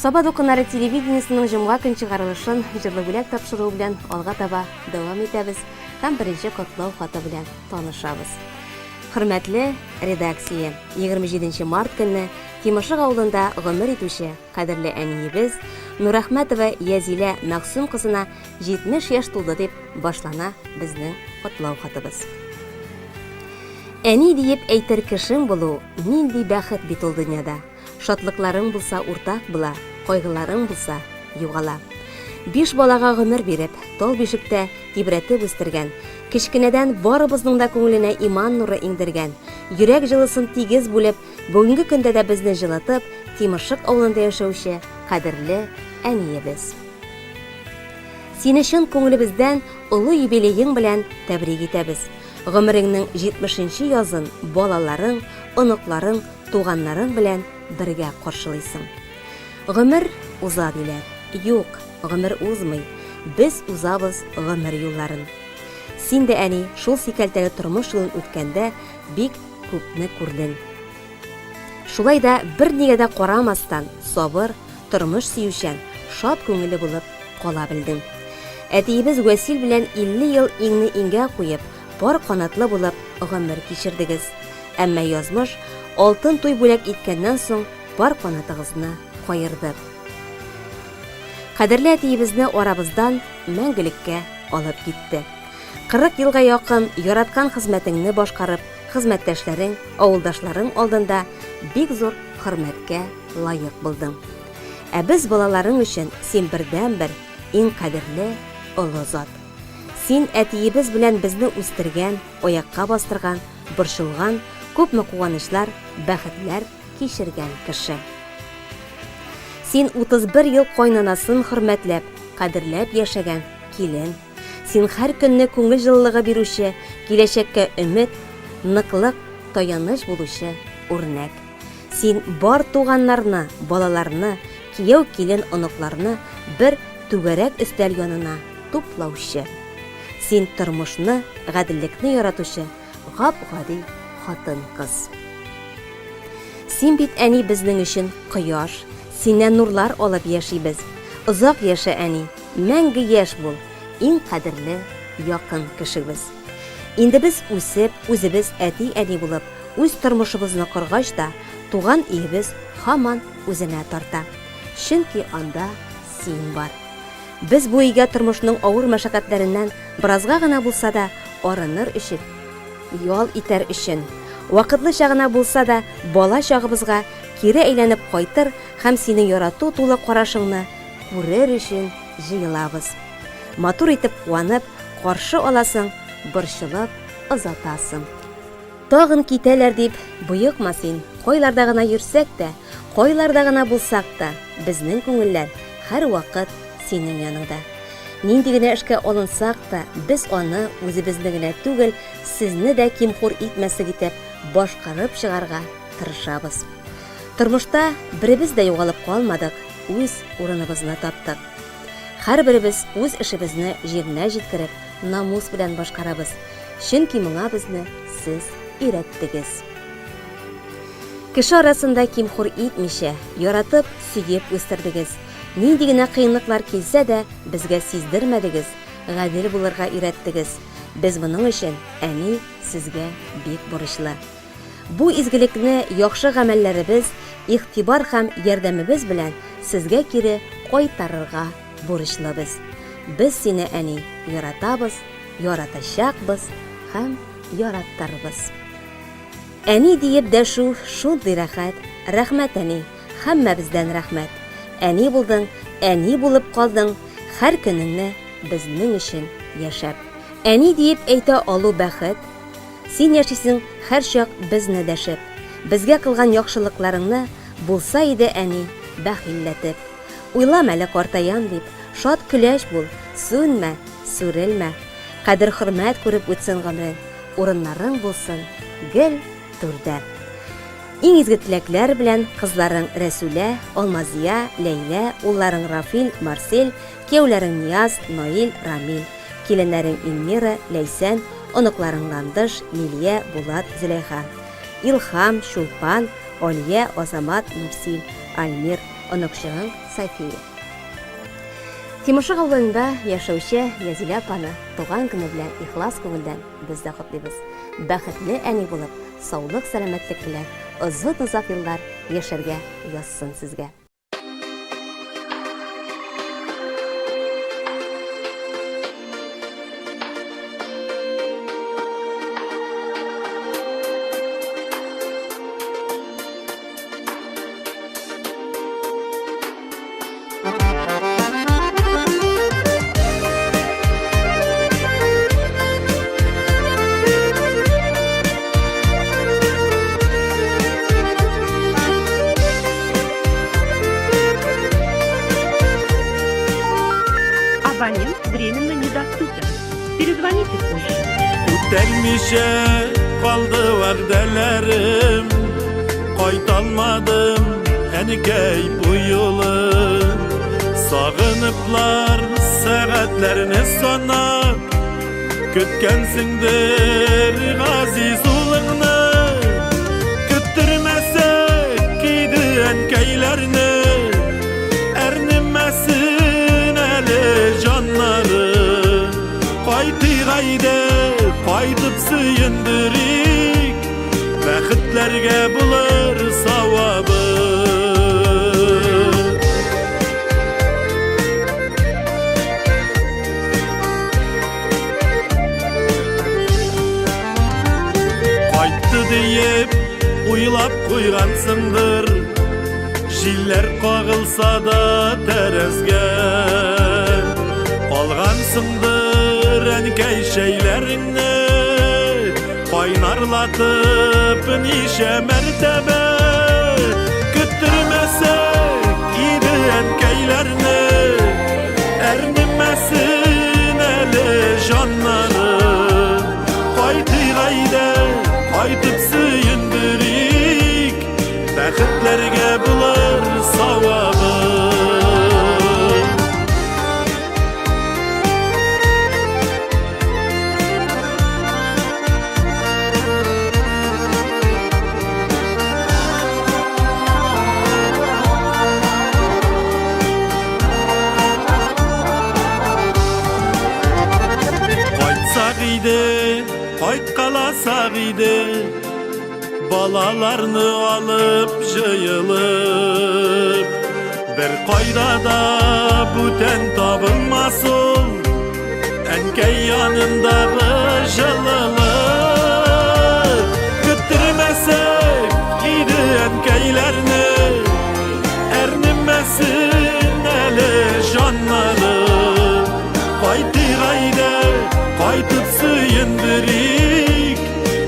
Саба дулкыннары телевидениесының җомга көн чыгарылышын җырлы бүләк тапшыруы белән алга таба дәвам итәбез һәм беренче котлау хаты белән танышабыз. Хөрмәтле редакция, 27 март көнне Тимошык авылында гомер итүче кадерле әниебез Нурәхмәтова Язилә Мәгъсүм кызына 70 яшь тулды дип башлана безнең котлау хатыбыз. Әни диеп әйтер кешең булу нинди бәхет бит ул дөньяда. Шатлыкларың булса уртак була, кайгыларың булса югала. Биш балага гомер биреп, тал бишектә тибрәтеп үстергән, кечкенәдән барыбызның да күңеленә иман нуры иңдергән, йөрәк җылысын тигез бүлеп, бүгенге көндә дә безне җылытып, Тимершык авылында яшәүче кадерле әниебез. Сине чын күңелебездән олы юбилеең белән тәбрик итәбез. Гомереңнең 70 нче язын балаларың, оныкларың, туганнарың белән бергә каршылыйсың. Гомер уза, диләр. Юк, гомер узмый. Без узабыз гомер юлларын. Син дә, әни, шул сикәлтәле тормыш юлын үткәндә бик күпне күрдең. Шулай да бернигә дә карамастан, сабыр, тормыш сөючән, шат күңелле булып кала белдең. Әтиебез Вәсил белән 50 ел иңне иңгә куеп, пар канатлы булып гомер кичердегез. Әмма язмыш, алтын туй бүләк иткәннән соң, пар канатыгызны каерды. Кадерле әтиебезне арабыздан мәңгелеккә алып китте. 40 елга якын яраткан хезмәтеңне башкарып, хезмәттәшләрең, авылдашларың алдында бик зур хөрмәткә лаек булдың. Ә без балаларың өчен син бердәнбер, иң кадерле, олы зат. Син әтиебез белән безне үстергән, аякка бастырган, борчылган, күпме куанычлар, бәхетләр кичергән кеше. Син 31 ел кайнанасын хөрмәтләп, кадерләп яшәгән килен. Син һәр көнне күңел җылылыгы бирүче, киләчәккә өмет, ныклык, таяныч булучы үрнәк. Син бар туганнарны, балаларны, кияү-килен оныкларны бер түгәрәк өстәл янына туплаучы. Син тормышны, гаделлекне яратучы гап-гади хатын-кыз. Син бит, әни, безнең өчен кояш, синнән нурлар алып яшибез. Озак яшә, әни, мәңге яшь бул, иң кадерле, якын кешебез. Инде без үсеп, үзебез әти-әни булып, үз тормышыбызны коргач та, туган өебез һаман үзенә тарта. Чөнки анда син бар. Без бу өйгә тормышның авыр мәшәкатьләреннән беразга гына булса да арыныр өчен, ял итәр өчен, вакытлыча гына булса да бала чагыбызга кире әйләнеп кайтыр һәм синең ярату тулы карашыңны күрер өчен җыелабыз. Матур итеп куанып каршы аласың, борчылып озатасың. Тагын китәләр дип боекма син, кайларда гына йөрсәк тә, кайларда гына булсак та, безнең күңелләр һәрвакыт синең яныңда. Нинди генә эшкә алынсак та, без аны үзебезне генә түгел, сезне дә ким-хур итмәслек итеп башкарып чыгарга тырышабыз. Тормышта беребез дә югалып калмадык, үз урыныбызны таптык. Һәрберебез үз эшебезне җиренә җиткереп, намус белән башкарабыз, чөнки моңа безне сез өйрәттегез. Кеше арасында ким-хур итмичә, яратып, сөеп үстердегез. Нинди генә кыенлыклар килсә дә, безгә сиздермәдегез, гадел булырга өйрәттегез. Без моның өчен, әни, сезгә бик бурычлы. Бу изгелекне яхшы гамәлләребез, игътибар һәм ярдәмебез белән сезгә кире кайтарырга бурычлыбыз. Без сине, әни, яратабыз, яратачакбыз һәм яраттырбыз. Әни диеп дәшү шундый рәхәт, рәхмәт, әни, һәммәбездән рәхмәт. Әни булдың, әни булып калдың, һәр көнеңне безнең өчен яшәп. Әни диеп әйтә алу бәхет, Син яшисең һәрчак безне дәшеп. Безгә кылган яхшылыкларыңны Булса иде, әни, бәхилләтеп. Уйлам әле картаям дип, Шат көләч бул, сүнмә, сүрелмә. Кадер-хөрмәт күреп үтсен гомрең, Урыннарың булсын гел түрдә. Иң изге теләкләр белән кызларың Рәсүлә, Алмазия, Ләйлә, улларың Рафил, Марсель, кияүләрең Нияз, Наил, Рамил. Киленнәрең Эльмира, Ләйсән, оныкларың Ландыш, Лилия, Булат, Зөләйха. Илһам, Чулпан, Алия, Азамат, Нурсил, Альмир. Оныкчыгың София. Тимошык авылында яшәүче Язилә апаны туган көне белән ихлас күңелдән без дә котлыйбыз. Бәхетле әни булып, саулык-сәламәтлек белән озын-озак еллар яшәргә язсын сезгә. Абонент временно недоступен. Перезвоните позже. Үтәлмичә калды вәгъдәләрем, Кайталмадым, әнкәй, бу юлы. Сагыныплар сәгатьләрне санап, Көткәнсеңдер газиз улыңны. Көттермәсәк иде әнкәйләрне, Әрнемәсен әле җаннары. Кайтыйк әйдә, кайтып сөендерик, Бәхетләргә булыр савабы. Кайтты диеп уйлап куйгансыңдыр, Җилләр кагылса да тәрәзгә. Алгансыңдыр әнкәй чәйләреңне, Кайнарлатып ничә мәртәбә. Көттермәсәк иде әнкәйләрне, Әрнемәсен әле җаннары. Кайтыйк әйдә, кайтып сөендерик, Бәхетләргә булыр савабы. Кайтсак иде, кайткаласак иде, Балаларны алып җыелып, Бер кайда да бүтән табылмас ул Әнкәй янындагы җылылык. Көттермәсәк иде әнкәйләрне, Әрнемәсен әле җаннары. Кайтыйк әйдә, кайтып сөендерик,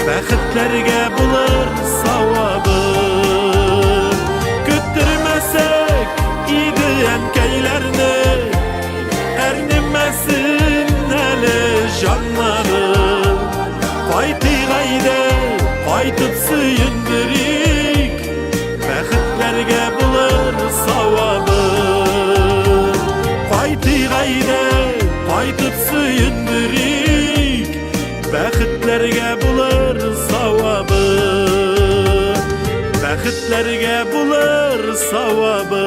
Бәхетләргә булыр савабы. Көттермәсәк иде әнкәйләрне, Әрнемәсен әле җаннары. Кайтыйк әйдә, кайтып сөендерик, Бәхетләргә булыр савабы. Кайтыйк әйдә, кайтып сөендерик, Бәхетләргә булыр савабы. Бәхетләргә булыр савабы.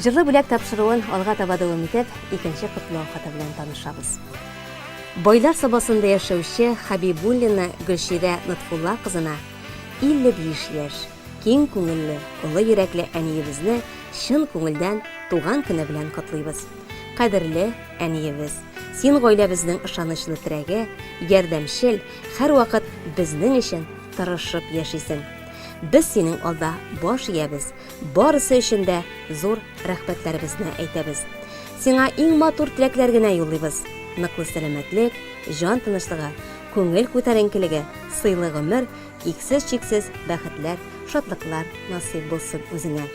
Җырлы бүләк тапшыруын алга таба дәвам итеп, икенче котлау хаты белән танышабыз. Байлар Сабасында яшәүче Хабибуллина Гөлчирә Нотфулла кызына 55 яшь, киң күңелле, олы йөрәкле әниебезне чын күңелдән туган көне белән котлыйбыз. Кадерле әниебез, син гаиләбезнең ышанычлы терәге, ярдәмчел, һәрвакыт безнең өчен тырышып яшисең. Без синең алда баш иябез, барысы өчен дә зур рәхмәтләребезне әйтәбез. Сиңа иң матур теләкләр генә юллыйбыз. Ныклы сәламәтлек, җан тынычлыгы, күңел күтәренкелеге, сыйлы гомер, иксез-чиксез бәхетләр, шатлыклар насыйп булсын үзеңә.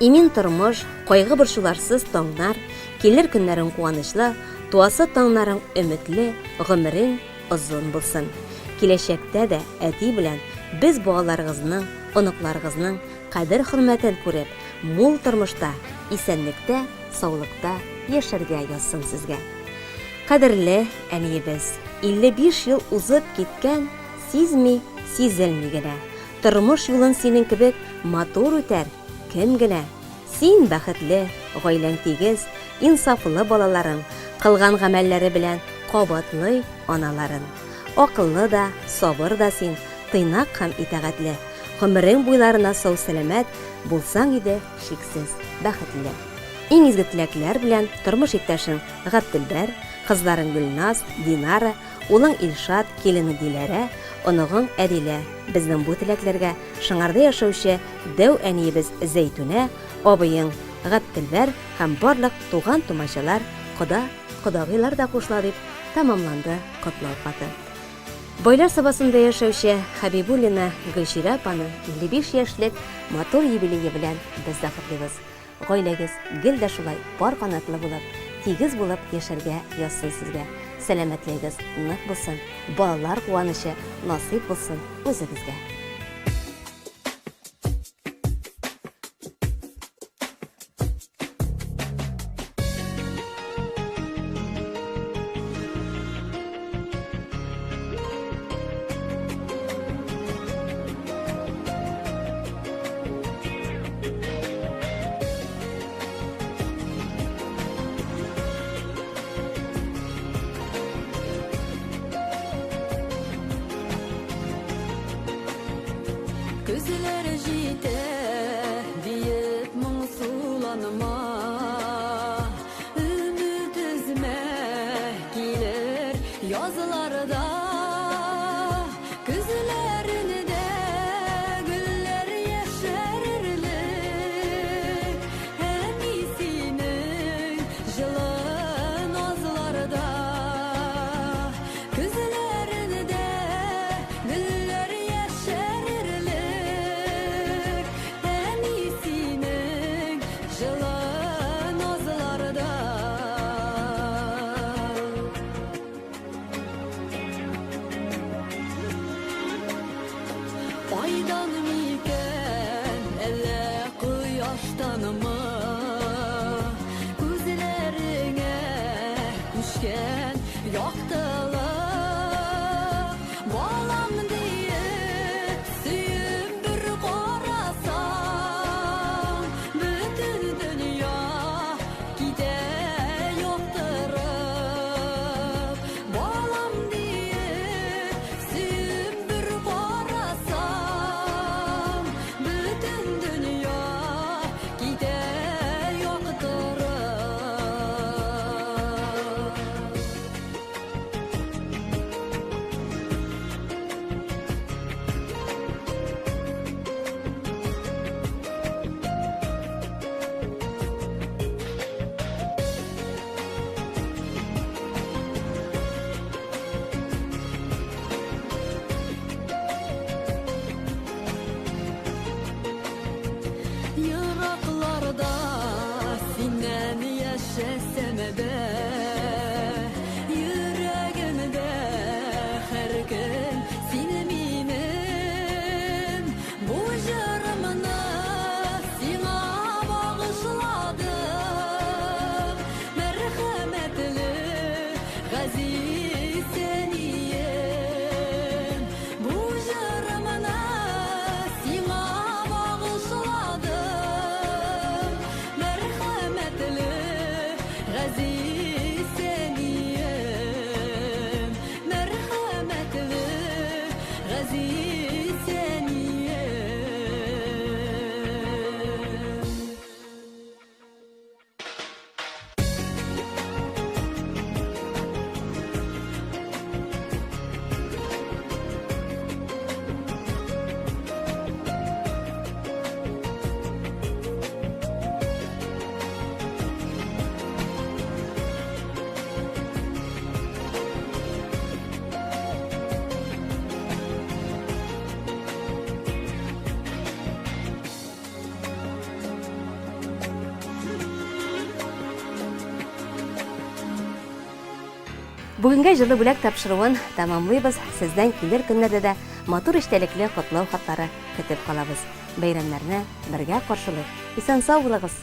Имин тормыш, кайгы-борчуларсыз таңнар, Килер көннәрең куанычлы, туасы таңнарың өметле, гомерең озын булсын. Киләчәктә дә әти белән без балаларыгызның, оныкларыгызның кадер-хөрмәтен күреп, мул тормышта, исәнлектә, саулыкта яшәргә язсын сезгә. Кадерле әниебез, 55 ел узып киткән, сизми, сизелми генә. Тормыш юлын синең кебек матур үтәр кем генә? Син бәхетле, гаиләң тигез, инсафлы балаларың, кылган гамәлләре белән кабатлый аналарын. Акыллы да, сабыр да син, тыйнак һәм итагатьле. Гомерең буйларына сау-сәламәт булсаң иде чиксез бәхетле. Иң изге теләкләр белән тормыш иптәшең Габделбәр, кызларың Гөлназ, Динара, улың Илшат, киленең Диләрә, оныгың Әдилә. Безнең бу теләкләргә Шыңарда яшәүче дәү әниебез Зәйтүнә, абыең Габделбәр һәм барлык туган-тумачалар, кода, кодагыйлар да кушыла дип тәмамланды котлау хаты. Байлар Сабасында яшәүче Хәбибуллина Гөлчирә апаны 55 яшьлек матур юбилее белән без дә котлыйбыз. Гаиләгез гел дә шулай пар канатлы булып, тигез булып яшәргә язсын сезгә. Сәламәтлегегез нык булсын, балалар куанычы насыйп булсын үзегезгә. Көзләр җитә диеп моңсуланма. Өмет өзмә, килер язларда. Көзләрендә гөлләр яшәрерлек. Әни синең җылы назларда. Көзләрендә гөлләр яшәрерлек. Әни синең җылы назларда. Айдан микән, әллә кояштанмы? Күзләреңә күчкән яктылык. Балам диеп, сөеп бер карасаң, бөтен дөнья китә яктырып. Балам диеп, сөеп бер карасаң, бөтен дөнья китә яктырып. Еракларда синнән яшәсәм дә, йөрәгемдә һәр көн син минем. Бу җырымны сиңа багышладым, мәрхәмәтле газиз әнием. Бу җырымны сиңа багышладым, мәрхәмәтле газиз әнием, мәрхәмәтле газиз әнием. Бүгенгә җылы бүләк тапшыруын тәмамлыйбыз. Сездән килер көннәрдә дә матур эчтәлекле котлау хатлары көтеп калабыз. Бәйрәмнәрне бергә каршылыйк. Исән-сау булыгыз!